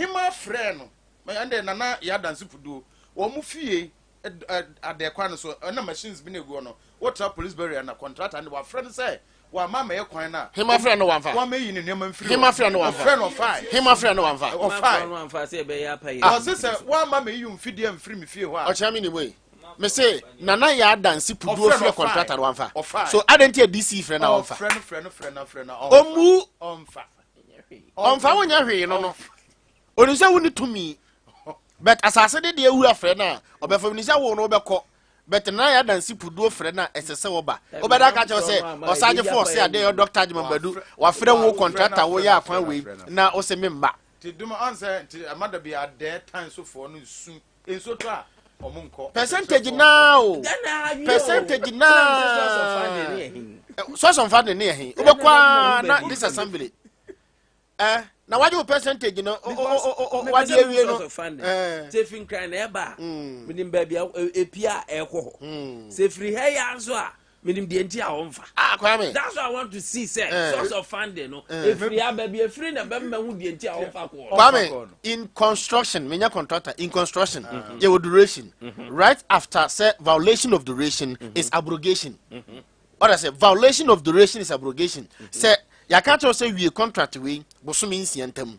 Hema frɛ no ɛnde Nana yɛ adanse puduo wɔn mo fie adɛkwa no so, ɛna machines bi na egu hɔ no. Wotra police barrier na contractor ne wafrɛ no sɛ wama amɛyɛ kwan na Hema frɛ no wamfa. Wama yi ne nneɛma mfiri. Hema frɛ no wamfa. Ɔfrɛ no, ɔfae. Hema frɛ no wamfa. Ɔfae. No amfa sɛ ɛbɛyɛ apa yɛ. Ɔse sɛ wama me yi mfidie mfiri me fie hɔ a. Ɔkyerɛ me ne mu yi, me se Nana yɛ adanse puduo Ɔfrɛ no, frɛ ɔfae. contractor no wamfa. Ɔfae. So adɛn nti a DC frɛ no a wɔmfa? Ɔfrɛ no, frɛ no, frɛ no, frɛ no, ɔmfa. Ɔmmu. Ɔmfa. Ɔmfa, wonyɛ hwee no, onim sɛ wonni tumi, but asase de deɛ ewu afrɛ no a ɔbɛfa. Onim sɛ wo no wobɛkɔ, but Nana yɛ adanse puduo frɛ no a ɛsɛ sɛ wɔba. Wobɛda aka kyerɛ sɛ ɔsagyefo ɔse adeɛ yɛ Dr. Agyemambadu wafrɛ wo contractor, woyɛ akwan wei na wo sɛ memma. Nti dum ɔnsɛ nti ɛma da bi adɛɛ tan sofoɔ no nsu nsuo tɔ a ɔmo nkɔ. Percentage naa o. Ghana. Percentage naa, source of funding ne yɛ he? Wobɛkɔ a na disassembly na wagye wo percentage no wagye awie no. Sɛ fi Nkran na ɛba a, menim baabi a epi a ɛkɔ hɔ. Sɛ firi ha yi nso a, menim deɛ nti a wɔmfa. Ah, Kwame. That's why I want to see sɛ source of funding no efiri ha, baabi efiri na bɛmma ho deɛ nti a wɔmfa kɔ. Kwame, in construction, menya contractor in construction, yɛwɔ duration. Right after sɛ violation of duration is abrogation. Ɔda sɛ violation of duration is abrogation. Sɛ yɛaka kyerɛw sɛ wie contract wei bosome 6 ntam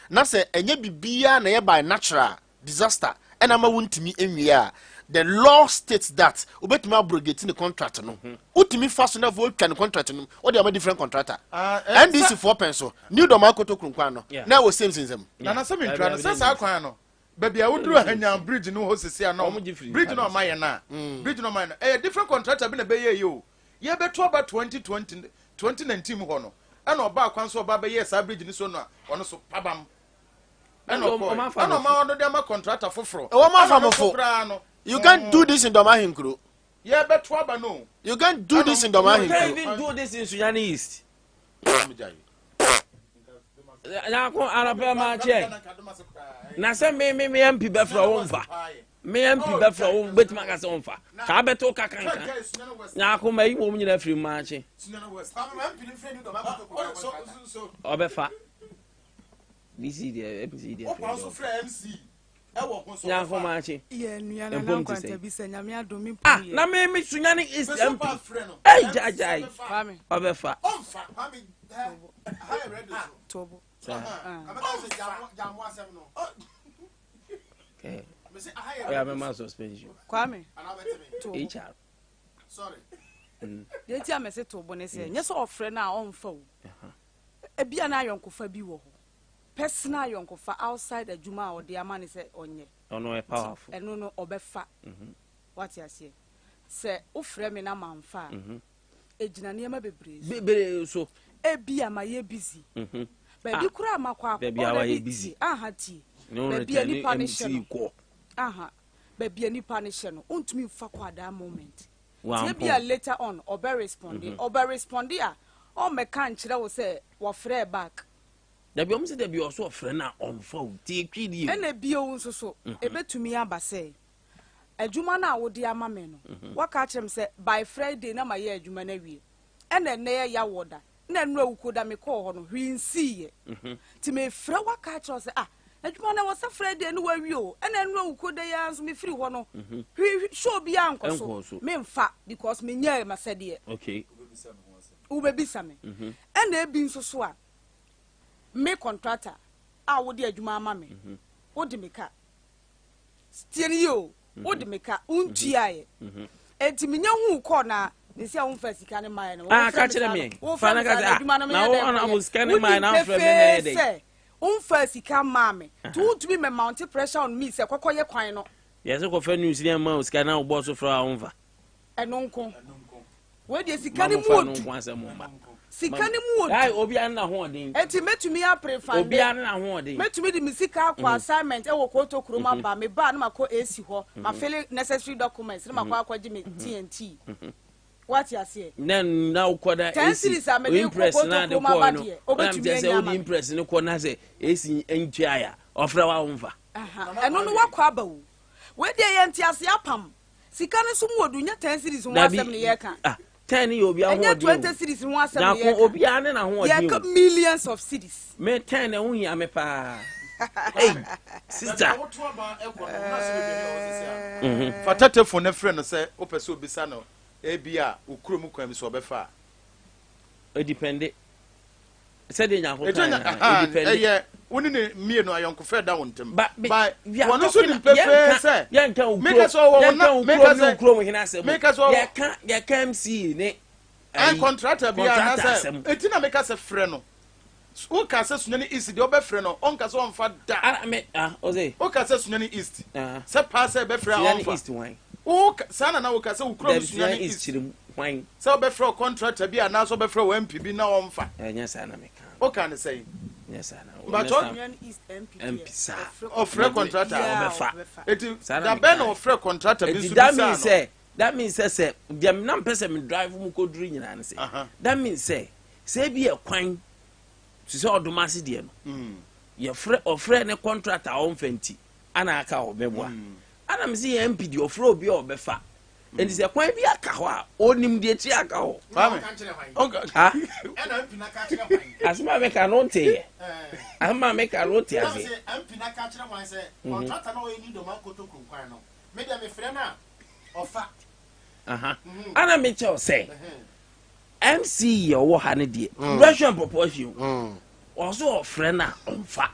na sɛ ɛnyɛ biribiara na ɛyɛ by natural disaster ɛna ama wontumi nwie a, the law states that wobɛtumi abrogate ne contract no. Wotumi fa so na afei wotwa ne contract no, wode ama different contractor. Ah, NDC foɔ pɛn so New Dɔm akoto kurunkwan no na ɛwɔ same nsɛm. Nana, sɛ mentwa no sɛ saa kwan no, baabi a woduru Ahanyan bridge no hɔ sisi a na Ɔmo gye firi bridge no ɔma yɛ no a, bridge no ɔma yɛ no ɛyɛ different contractor bi na ɛbɛyɛ yi o. Yɛbɛto aba 2020, 2019 mu hɔ no, ɛna ɔbaa kwan so ɔba bɛyɛ saa bridge no so no a ɔno so pabam ɛna Ɔmo ɔkɔɛ afa ɛna no ɔma ɔno de ama contractor foforɔ. Ɛwɔ mo afa Ɛna mo ɔno fo. so koraa no You can't do this in Dɔm Ahenkuro. Yɛbɛto aba no o. You can't do this in Dɔm You can't Ahenkuro. even do this in Sunyani East. Nyako arapɛ ma kyɛ na sɛ me MP bɛfrɛ wo mfa, me MP bɛfrɛ wo, bɛtumi aka sɛ wo mfa kaa bɛto kakanka. Nyako ma yi wɔm nyina firi maakye ɔbɛfa DC deɛ, MC deɛ Wopa nso frɛ frɛ MC ɛwɔ ho so. Nyako maakye. Yɛ nua na Mpom na te nkwanta sɛ bi sɛ Nyame adom me ah mpom yɛ. Na me Sunyani East Mese MP wopa frɛ no. Ɛy gyaagyae. Kwame. Ɔbɛfa. Ɔmfa. Tobo. Saa. Ah. Ɔyɛ mɛma suspension. Kwame, tobo. HR. Deɛ nti a mɛsɛ tobo ne sɛ nyɛ sɛ ɔfrɛ no a ɔmfa o. Ebia na ayɔnkofa bi wɔ hɔ, personal ayɔnkofa outside adwuma a ɔde ama ne sɛ ɔnyɛ. Ɔno ɔyɛ powerful. Ɛno no ɔbɛfa. Wate aseɛ? Sɛ wofrɛ me na mamfa a, ɛgyina nneɛma bebree so. Bebree so. Ebia mayɛ busy baabi Ah, koraa makɔ akɔ. Baabi a Oh, wayɛ dabi, busy. tie aha, tie. Ne wo Baabi a return nipa no MC hyɛ no kɔ. Aha, baabi a nipa no hyɛ no, wontumi mfa kɔ at that moment tie. Wampɔn. Bia later on ɔbɛ respond. Ɔbɛ respond a, ɔmmɛka nkyerɛ wo sɛ wɔfrɛ back. Dabi, ɔmo sɛ dabi, ɔso ɔfrɛ no a ɔmfa o, tie twi die o. Ɛna bio nso so, ɛbɛtumi aba sɛ adwuma no a wode ama me no, waka akyerɛ me sɛ by Friday na mayɛ adwuma no awie, ɛna ɛnnɛ yɛ yawɔ da na ɛno awukuo da mekɔɔ hɔ no hwee nsiiɛ, nti mefrɛ waka akyerɛ wo sɛ, ah, adwuma no ɛwɔ sɛ Friday no wawie o, ɛna ɛno awukuo da yi ara nso mefiri hɔ no hwee show biara nkɔ Ɛnkɔɔ so. So. Memfa because menyɛɛ masɛdeɛ. Wobɛbisa me. Ɛna ebi nso so a, me contractor a wode adwuma ama me, wode me ka, tie no yie o, wode me ka wontuaeɛ, enti menya huu kɔɔ na mesi a womfa sika no maɛ no. Ah, Wofrɛ ka me kyerɛ saa me. no, wofrɛ Fa na me ka saa sɛ, no, ah, adwuma no na meyɛ wo dɛn honorable kɔyɛ? sika no mae Wonim na wofrɛ me na ɛyɛ pefee dɛn? sɛ womfa sika maa me, nti wontumi mɛ mount pressure on me sɛ kɔkɔyɛ kwan no. Yɛsɛ kɔfɛ news ne ɛma wo sika na wobɔ so frɛ a womfa. Ɛno nko, wei deɛ sika Ma no mu momfa no odu. nko asɛm mma. Sika no mu Ai, odu. obiara ne n'ahoɔden. Enti mɛtumi apere fande. Obiara ne n'ahoɔden. Mɛtumi de me sika akɔ assignment ɛwɔ Koto kurom aba, me ba na makɔ AC hɔ, ma fill necessary documents na makɔ akɔgye me TNT. Wate aseɛ? Na wokɔ na 10 AC series a mede kɔ impress Koto na de kurom kɔɔ aba no deɛ, na obɛtumi mekyerɛ sɛ anya wode ama me. impress no kɔ na sɛ AC ntua a, ɔfrɛ wo a womfa. Aha, ɛno no wakɔ aba o. Wei deɛ yɛ ntease apam. Sika no so mu odu, nyɛ 10 cedis ho Dabi. asɛm ne yɛka. Ah, 10 yɛ obi Ɛnyɛ ahoɔden 20 o. cedis ho asɛm ne Nyako yɛka. obiara ne n'ahoɔden Yɛka o. millions of cedis. Me 10 na ɛho hia me paa. Hey, sister. Fa tɛtɛfon no frɛ no sɛ wopɛ sɛ obisa no ebi a wo kurom kwan bi so ɔbɛfa a. Edepende. Sɛdeɛ Nyankopɔn kan na edepende. Ɛyɛ wo ne ne mmienu ayɔnkofa ɛda wo ntam. Ba wɔn nso nim pefee sɛ. Yɛnka wo kurom yɛnka wo kurom ne wo kurom hene asɛm. Yɛka yɛka MC ne. Ɛn contractor bi anaasɛ eti na meka sɛ frɛ no. Woka sɛ Sunyani East deɛ wobɛfrɛ no ɔnka sɛ ɔmfa da. Ara me ah ɔse. Woka sɛ Sunyani East sɛ paa sɛ ɛbɛfrɛ a Sunyani ɔmfa. East hwan? Woka saa na na woka sɛ wo kurom Dabi Sunyani Sunyani East East kyerɛ mu hwan? sɛ wobɛfrɛ wo contractor bi anaasɛ wobɛfrɛ wo MP bi na ɔmfa. Ɛnyɛ saa na meka no. Woka no sɛn? Nyɛ saa na Mpakyɛ next time Sunyani East MP MP deɛ saa. ɔfrɛ ɔfrɛ contractor contractor a biara a Ɔbɛfa. ɔbɛfa. Eti Saa na da meka bɛn na no. ɔfrɛ contractor bi Eti nso that bisaa means no? sɛ that means sɛ sɛ deɛ na mpɛ sɛ me drive mu kɔduru nyinaa ne sɛ Aha. that means sɛ sɛ ebi yɛ kwan te sɛ ɔdom ase deɛ no yɛfrɛ ɔfrɛ ne contract a ɔmfa nti ana aka ɔbɛboa ana me sɛ yɛ MP deɛ ɔfrɛ obi a ɔbɛfa nti sɛ kwan bi aka hɔ a ɔnim deɛ ti aka hɔ. Kwame ha asɛm a meka no nteyɛ asɛm a meka no te aseɛ. MP na ka kyerɛ hwan sɛ contractor na ɔyɛ ni dɔm akoto kunkwan no me deɛ mefrɛ no a ɔfa. Ana mekyɛw sɛ MC yɛ ɔwɔ ha no deɛ ratio and proportion ɔso ɔfrɛ no a ɔmfa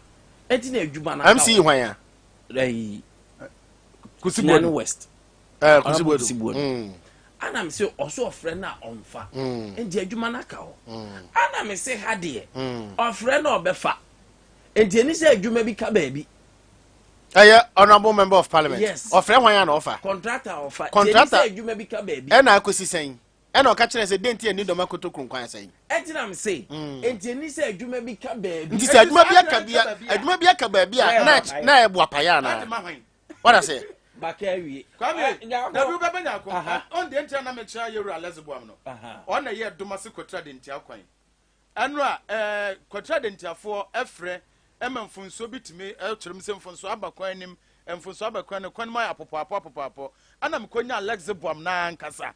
ɛnti na adwuma no MC hwan a? Ɛyi Kusi Sunyani Boadu. West. Ɛɛ Kusi Honorable Boadu. Kusi Boadu. Ana me sɛ ɔso ɔfrɛ no a ɔmfa nti adwuma no aka hɔ. Ana me se ha deɛ ɔfrɛ no ɔbɛfa nti ɛni sɛ adwuma bi ka baabi. Ɛyɛ honourable member of parliament. Yes. Ɔfrɛ hwan a na ɔfa? Contractor ɔfa. Nti ɛni Contractor. sɛ adwuma bi ka baabi. Ɛna akɔsi sɛn? Ɛna ɔka kyerɛ sɛ den ti ɛni dɔm akoto kunkwan sɛn? Ɛnti na me se nti ɛni sɛ adwuma bi ka baabi. Nti sɛ adwuma bi aka bi adwuma bi aka baabi a na na ɛyɛ boapayɛ anaa? Wada sɛ. Baka awie. Kwame, dabi wobɛbɛ nyako. Ɔn deɛ ntia na mekyerɛ yɛwura Lɛseboam no. Ɔn na ɛyɛ Domase Kwatira Dentia kwan. Ɛno a ɛɛ Kwatira Dentiafoɔ ɛfrɛ ɛma mfonsuo bi tumi ɛkyerɛ mu sɛ mfonsuo aba kwan anim, mfonsuo aba kwan no kwan mu ayɛ apɔpɔapɔ apɔpɔapɔ. Ɛna mekɔnya Lɛseboam no ankasa.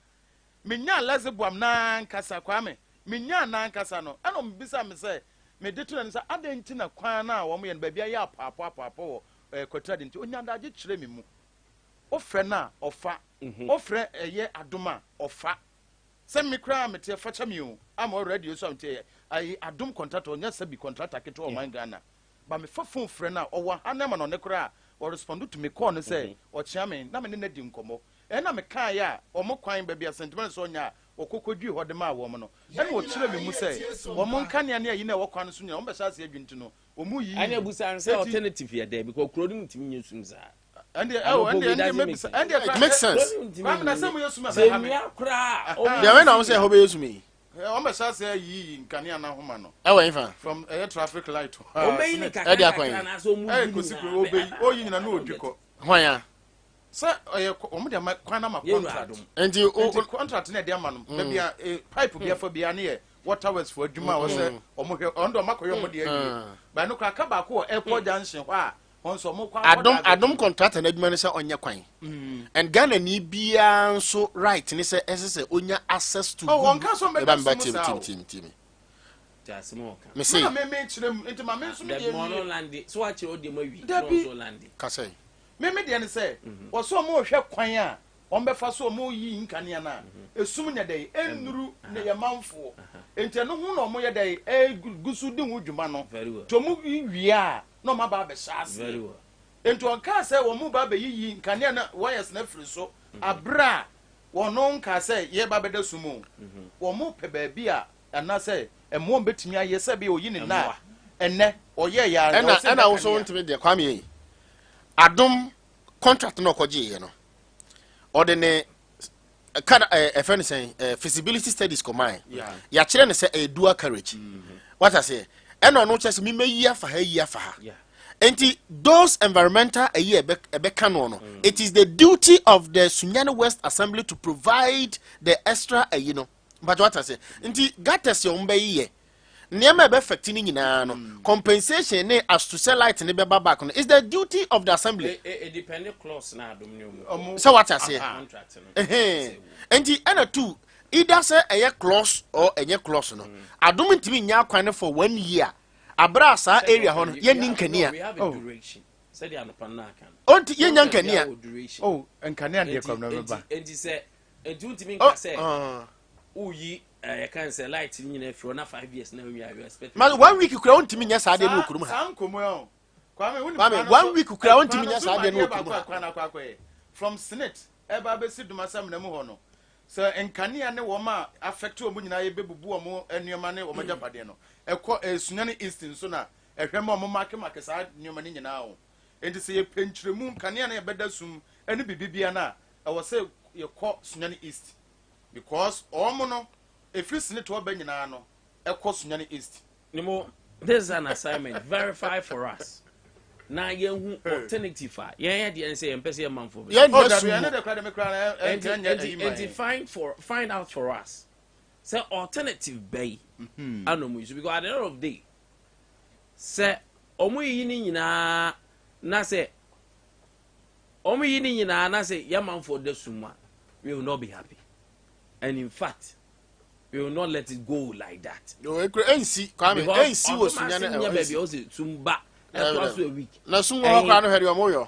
Menyaa Lɛseboam no ankasa, Kwame, menyaa no ankasa no, ɛna ɔbisaa me sɛ, mede to n'anim sɛ adɛn nti na kwan no a wɔyɛ no baabi ayɛ apɔapɔ apɔapɔ wɔ ɛɛ Kwatira Dentia. Ɔnya adagye kyerɛ me mu. Wofrɛ no a, ɔfa. Wofrɛ ɛyɛ Adom a, ɔfa. Sɛ me koraa meteɛ fakyɛ me o, ama wɔ radio so a meteɛ ayi Adom contractor, ɔnyɛ sɛbi contractor ketewa ɔman Ghana. Ba mefa phone frɛ no a, ɔwɔ ha ne ama no ɔne koraa a, ɔrespond to me call no sɛ ɔkyea me na me ne no adi nkɔmmɔ. Ɛna mekaeɛ a, wɔn kwan baabi a St. Mary's ɔnyɛ a wɔkɔ kɔdwii hɔ de maa wɔn no, ɛna ɔkyerɛɛ me mu sɛ wɔn nkanea ne ayi no a ɛwɔ kwan no so nyinaa wɔbɛhyɛ aseɛ adwini nti no, wɔn yiyi. Ɛna ebusa no sɛ alternative yɛ dɛn because kuro no mu ntumi nyɛ sum saa. Ɛndeɛ ɛwɔ ɛndeɛ ɛndeɛ mɛbisa ɛndeɛ It makes sense. Kwame na sɛ mo yɛ sum Sɛ ɛbɛha me. nnua koraa. Deɛ wɛn na wɔn sɛ ɛhɔ bɛyɛ sum yi? Wɔn bɛhyɛ aseɛ ayiyi nkanea n'ahoma no. Ɛwɔ nfa. From ɛyɛ traffic light. Wɔn bɛyi ne kakra Ɛde akɔ kakra yi. na sɛ wɔn Ɛyɛ yi kosi nyinaa kuro ɔbɛyi ɔyi nyina na ɔdwi kɔ. Hwan a? Sɛ ɔyɛ wɔn de ama kwan ama Yɛwura contract. adom. Nti o Nti contract na ɛde ama no baabi a pipe bi afa biara ne yɛ water works fo adwuma a wɔsɛ wɔn hwɛ ɔno de wɔn akɔyɛ wɔn deɛ awie. Bɛn no koraa aka baako wɔ airport junction hɔ a wɔn nso wɔn kɔ akɔ Adom divert. Adom contractor n'adwuma ne sɛ ɔnyɛ kwan. And Ghana ni biara nso right ne sɛ ɛsɛ sɛ onya access to Oh, good. wɔn ka so wɔn Ɛba bɛda mba sum tie saa o. tie tie tie. Ti asɛm a ɔka. Me se Me na me me kyerɛ mu nti ma me nso me Dabi deɛ ma ɔno nwie. lande so wakyerɛ ɔdeɛ mu awie. Dabi. Na ɔnso lande. kasa yi. Me me deɛ ne sɛ wɔsɛ wɔn rehwɛ kwan a wɔn bɛfa so wɔn reyi nkanea no a esum nyɛ dɛ nnuru ne yɛ manfoɔ nti ɛno ho na wɔn yɛ dɛ egu so di ho dwuma no Very well. nti wɔn wie a na wɔn aba abɛhyɛ Very aseɛ well. nti wɔn kaa sɛ wɔn ba abɛyiyi nkanea no wires no afiri so abere a wɔn nkaa sɛ yɛba bɛda sum o wɔn pɛ baabi a anaasɛ mmoa bɛtumi ayɛ sɛ bi oyi ne nan ɛnɛ ɔyɛ yɛ a Ɛna ɛna wo so ntumi deɛ Kwame yi. Adom contract na ɔkɔgye yɛ no. Ɔde ne kada ɛɛ ɛfɛ ne sɛn ɛɛ feasibility studies kɔmaa yɛakyerɛ ne sɛ ɛyɛ dual carriage. Wata seɛ ɛna ɔno kyerɛ sɛ memɛyi afa ha yi afa ha. Nti those environmental ɛyi ɛbɛ ɛbɛka no no it is the duty of the Sunyani West Assembly to provide the extra ɛyi no mpatwa wata seɛ nti gutters yɛ wɔn bɛyi yɛ nneɛma ɛbɛ affect ne nyinaa no compensation ne as to sɛ light ne bɛba back no is the duty of the assembly. E depend clause na adom ne ɔmo. Sɛ wate aseɛ. Contract no. Ɛhɛn. Nti ɛna two either sɛ ɛyɛ clause or ɛnyɛ clause no adom ntumi nya akwan no for one year. Abere a saa area hɔ no yɛnni nkanea. We have a duration. Sɛdeɛ anɔpa no aka no. Ɔnti yɛnya nkanea. Oh, nkanea deɛ kɔm na bɛba. Enti sɛ enti wontumi Oh, nka sɛ ah. woyi yɛka sɛ light no nyinaa firi hɔ na 5 years na wowie, you expect. Ma one week kura wontumi nyɛ saa deɛ no wɔ kurom ha. Saa nkɔmmɔ yi o. Kwame, wonim Kwame, kwan no one week kura wontumi kwan no nyɛ so saa deɛ no adeɛ wɔ kurom baako ha. a kwan akɔ akɔyɛ. From SSNIT ɛba abɛsi Dumasamina mu hɔ no, sɛ nkanea ne wɔn a affect wɔn nyinaa, yɛbɛbubu wɔn nneɛma ne wɔn agyapadeɛ no, ɛkɔ Sunyani East nso na ɛhwɛ ma wɔn make saa nneɛma no nyinaa o. Nti sɛ yɛpɛ nkyerɛmu nkanea no yɛbɛda sum ne biribi no a, ɛwɔ sɛ yɛkɔ Sunyani East because wɔn no ɛfiri SSNIT ɔba nyinaa no ɛkɔ Sunyani East. Nimo, this is an assignment. Verify for us. Na yɛhu alternative a yɛn yɛ deɛ sɛ yɛn pɛ sɛ yɛ manfo. Yɛn Oh, nna dabi, sum ɛne mu. de kora de me kora no Enti ɛnyɛ enti ayi ma enti yɛn. find out for us sɛ alternative bɛyi ana ɔmo yi so, because at the end of the day, sɛ ɔmo yi ne nyinaa na sɛ ɔmo yi ne nyinaa na sɛ yɛ manfo da sum a, we will not be happy, and in fact we will not let it go like that. Yo, ekura ɛnsi, Kwame. Because Ɛnsi wɔ ɔdom Sunyani ase ɛwɔ nyɛ baabi a ɛnsi. ɔsɛ sum ba ɛtoa so a week. Na sum wɔ hɔ koraa no, hwɛ deɛ ɔmo yɔ.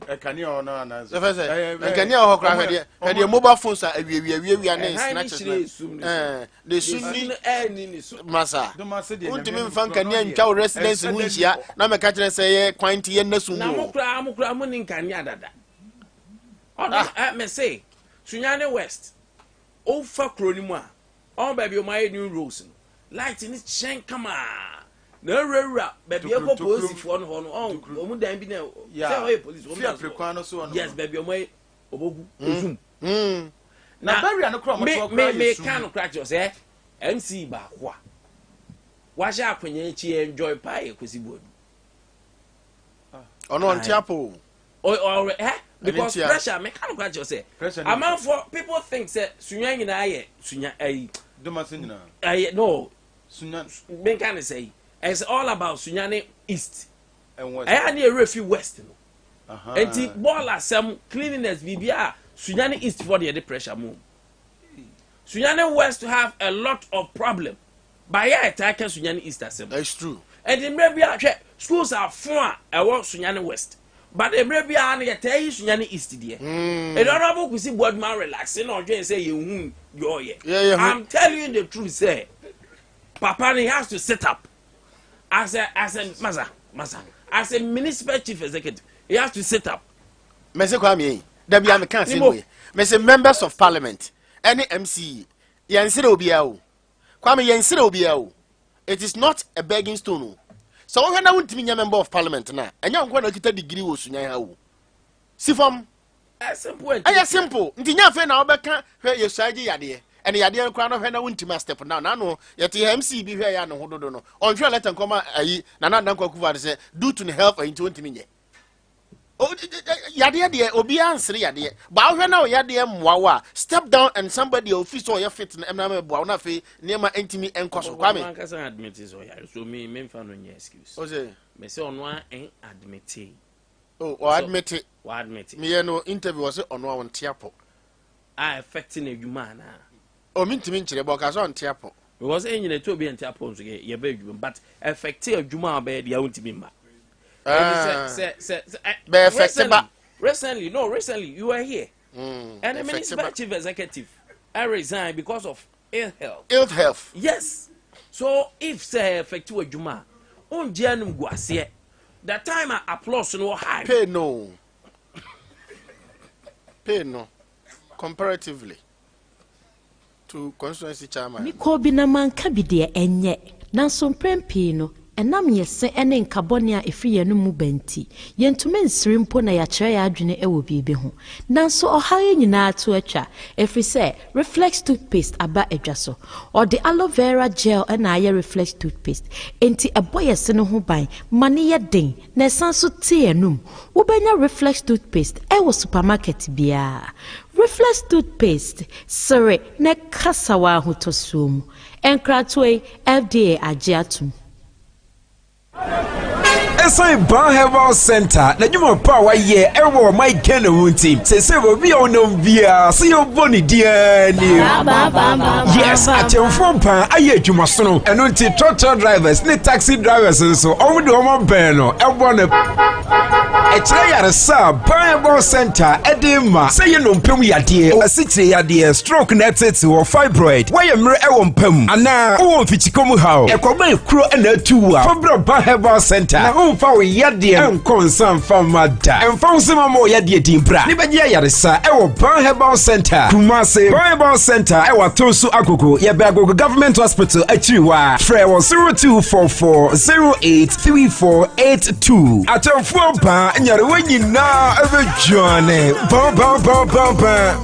Ɛkanea hɔ no anaasɛ Ɛfɛ sɛ nkanea wɔ hɔ koraa, hwɛ deɛ mobile phones a awiawia awiawia ne Ɛhan ne snatches hyerɛ esum ne so. Ɛɛ de sum ni Esum no ɛɛni ne so. Masa. Domase deɛ Wontumi Nyame mfa no nkanea deɛ, ntwa wo residence ɛnhyɛ ho da nhyia nni hɔ. na mɛka kyerɛ sɛ yɛ kwan nti yɛnna sum Na mu mo o. koraa mo ne nkanea dada ɔdom. Ɛ mɛ se Sunyani West, ofa kuro no mu a, ɔn baabi ɔmo ayɛ new roads no, light ne hyɛn kama na ewurawura baabi ɛkɔ Tukuru, tukuru. polisifoɔ no hɔ no, ɔn Tukuru. ɔmo dan bi na Ya. sɛ ɔyɛ polisi ɔmo Fi dan so apere kwan no so hɔ no. Yes, baabi ɔmo ayɛ ɔbɔgu ezum. Na barrier no koraa ɔmo me to hɔ me koraa me yɛ sum. ka no koraa kyerɛ sɛ MC baako a wahyɛ akonnwa akyi enjoy paa yɛ Kwesi Buadu. Ɔno ɔnte apɔ o. Or eh, because ntia. pressure, me ka no koraa kyerɛ Pressure sɛ ne amanfoɔ, people think sɛ Sunya nyinaa yɛ Sunya ɛyi. Domase nyinaa. Ɛyɛ no. Sunya menka ne sɛ yi, it's all about Sunyani East and West. Ɛyɛ ne yɛwerɛ fi West no. Nti bɔɔl asɛm, cleanliness, biribi a Sunyani East fɔ deɛ de pressure mu. Sunyani West have a lot of problem, but yɛ ɛtaa ka Sunyani East asɛm. It's true. Ɛnti mmerɛ bi a hwɛ schools afo a ɛwɔ Sunyani West, but mmerɛ bi a no yɛtaa yi Sunyani East deɛ. Ɛdi Honourable Kusi Boaduma relax na ɔdwen sɛ yɛn hu deɛ Yeah, yeah, ɔyɛ. I'm telling you the truth sɛ papa no, he has to sit up as a masa as a municipal chief executive, he has to sit up. Mɛsɛ Kwame yi, dabi a meka asɛm Nimo. wei, mɛsɛ members of parliament ɛne MCE, yɛnsere obiara o. Kwame, yɛnsere obiara o. It is not a begging stone o. Sɛ wohwɛ na wontumi nyɛ member of parliament na ɛnyɛ wo nkɔ na okita degree wɔ Sunyan ha o, si fam. Simple and Ɛyɛ simple. Nti nya afei na wobɛka hwɛ yɛsua gye yadeɛ ɛne yadeɛ no koraa no, hwɛ na wontumi a step down. Nano yɛte yɛ MC bi hwɛ yɛ a ne ho dodo no, ɔnhwɛ letter nkɔma ayi Nana Dankwa Akufo-Addo sɛ due to ne health ayi nti wontumi nyɛ. Yadeɛ deɛ obiara nsere yadeɛ ba. Wohwɛ na wo yadeɛ mmoa wo a, step down and somebody a ofi sɛ ɔyɛ fit no ɛmna mɛboa wo na afei nneɛma ntumi nkɔ so, Kwame. Ɔno ankasa admit sɛ ɔyare, so me memfa no nyɛ excuse. Ɔsɛ me sɛ ɔno a ɛn admit. Oh, ɔ admit. Wa admit. Meyɛ no interview, wɔ sɛ ɔno a ɔnte apɔ. A affect n'adwuma anaa? Ɔ mentumi nkyerɛ bɛ, ɔka sɛ ɔnte apɔ. Because ɛyɛ nyina ɛtɔ obi a nte apɔ nso yɛbɛ adwuma, but affect adwuma a ɔbɛyɛ deɛ wontumi mma. Ɛnti sɛ Bɛ affect recently, ba. Recently, no, recently you were here and the affect municipal ba. chief executive, I resigned because of ill health. Ill health. Yes, so if sɛ affect adwuma a, ongye anum gu aseɛ, the time a applause no wɔ high. Pay no, pay no comparatively to constituency chairman. Mekɔɔ bi na manka bi deɛ ɛnyɛ, nanso mprɛn pii no ɛnam yɛ se ne nkabɔne a ɛfiri yɛn mu ba nti, yɛntumi nsere mpo na yɛakyerɛ yɛn adwene wɔ biribi ho. Nanso ɔhaw yi nyinaa to atwa, ɛfiri sɛ Reflex toothpaste aba adwa so. Ɔde aloe vera gel na ayɛ Reflex toothpaste, enti ɛbɔ yɛ se no ho ban ma ne yɛ den na ɛsan so te anum. Wobɛnya Reflex toothpaste ɛwɔ supermarket biara. Reflex toothpaste, sere na kasa wɔ ahotɔsoɔ mu. Nkratoɔ yi, FDA agye atom. Ɛsiane Ban Herbal Center n'adwuma pa a wayɛ ɛwɔ ɔman Ghana mu nti, seesei obi a ɔnam biara sɛ yɛbɔ ne din ara nie. Yes, akyɛmfoɔ ban ayɛ adwumasono. Ɛno nti trɔtrɔ drivers ne taxi drivers nso, wɔn de wɔn abɛn no ɛbɔ no. Ɛkyerɛ yaresa a Ban Herbal Center ɛde ma sɛ yɛ nnompe mu yadeɛ, asikyire yadeɛ, stroke na ɛtete wɔ fibroid, woayɛ mmerɛ ɛwɔ mpa mu anaa wowɔ mfikyikɔ mu haw, ɛkɔba ekuro na atu wo a, fa bra Ban Herbal Center na womfa wo yadeɛ nkɔ nsa mfa mma da. Ɛmfa ho sɛ mama wo yadeɛ din, bra ne bɛgye ayaresa ɛwɔ Ban Herbal Center, Kumase. Ban Herbal Center ɛwɔ Atonsu Agogo, yɛbɛn Agogo Government Hospital akyiri hɔ a. Frɛ wɔ 0244 083482. Akyɛmfoɔ baa nyarewa nyinaa ɛbɛdwane. Ban ban ban ban ban.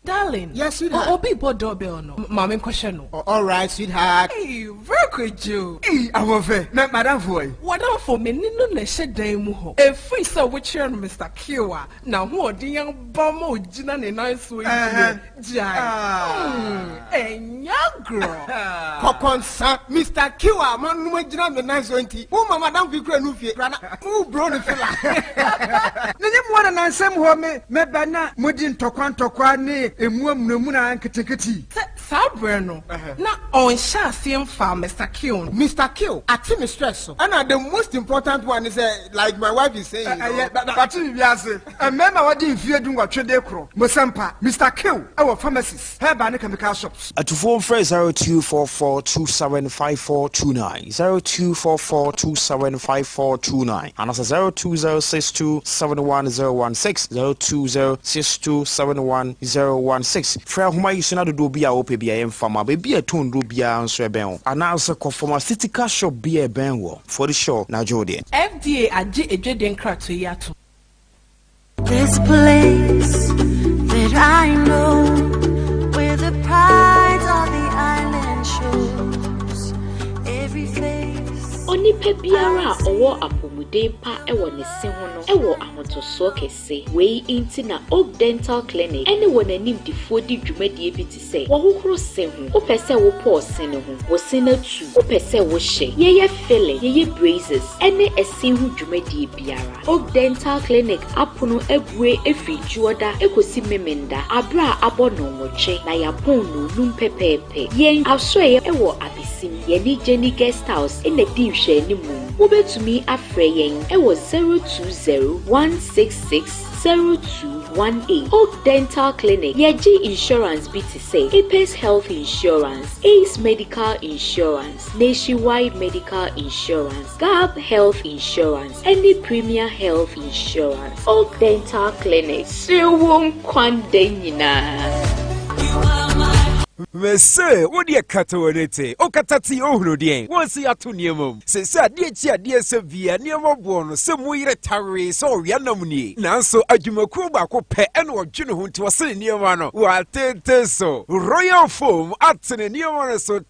Darling. Yes, sweetheart. Obi bɔ doorbell no. Maame nkɔhwɛ no. Oh, all right, sweetheart. Hey, very Kwadwo. Hey, ahoɔfɛ. Na madamfo yi? Wadamfo, me ne no na ɛhyɛ dan mu hɔ. Ɛfiri sɛ wokyerɛ no Mr. Q a, n'ahoɔden aba ma ogyina ne nan so yi deɛ, gyae. Ɛnyɛ agorɔ. Kɔkɔnsa, Mr. Q a manom agyina me nan so nti, wo ma madamfo yi kura no fie. Brada, mo bro ne fila. Na nyɛ mmoa na nansɛm hɔ me mɛba na modi ntɔkwa ntɔkwa ne emu amunamuna nketenkete. Sɛ saa berɛ no, na ɔnhyɛ aseɛ mfaa Mr. Q no. Mr. Q ate me stress so. Ɛna the most important one is like my wife is saying. Ɛyɛ bate biribi ase. Mmarima a wɔde mfeɛ 18 de korɔ Mosampa, Mr. Q ɛwɔ pharmacies, herbal ne chemical shops. Atufoɔ mfrɛ 0244275429, 0244275429 anaasɛ 0206271016, 0206271016. Frɛ ahoma yi so na dodoɔ bi a wopɛ bi a yɛmfa ma baabi a ɛtɔn duro biara nso ɛbɛn wo, anaasɛ kɔ pharmaceutical shop bi a ɛbɛn wɔ fɔde shop na agye wo deɛ. FDA agye edwede nkratoɔ yi ato. This place that I know, where the pride of the island shows every face. Onipa biara a ɔwɔ apɔmuden pa wɔ ne se ho no wɔ ahotɔsoɔ kɛse. Wei nti na Oak Dental Clinic ne wɔn animdifoɔ di dwumadie bi te sɛ wɔhohoro se ho. Wopɛ sɛ wopɔɔ se no ho, wo se no atu, wopɛ sɛ wohyɛ, yɛyɛ filling, yɛyɛ braces, ne ɛse ho dwumadie biara. Oak Dental Clinic apono abue efiri Dwoɔda ekosi Memenda abere a abɔ 8:30 na yɛapɔn 5:00 pɛpɛɛpɛ. Yɛn asoɛeɛ wɔ Abesim, yɛne Jenny Guest House na di nhwɛanimu. Wobɛtumi afrɛ yɛn wɔ 020 166 0218. Oak Dental Clinic, yɛgye insurance bi te sɛ Apex Health Insurance, Ace Medical Insurance, Nationwide Medical Insurance, Gab Health Insurance, ɛne Premier Health Insurance. Oak Dental Clinic, sere wo nkwa da nyinaa. Mese wodeɛ kata wɔ te wokata te ohunu deɛn wɔn si ato nneɛma mu sɛ adeɛ kyi adeɛ sɛ bia nneɛma boɔ no sɛ mu yere tawee sɛ ɔwea nam nie, nanso adwumakuo baako pɛ ɛna ɔdwe ne ho nti wɔse ne nneɛma no wɔatete so. Royal Foam ate ne nneɛma no so.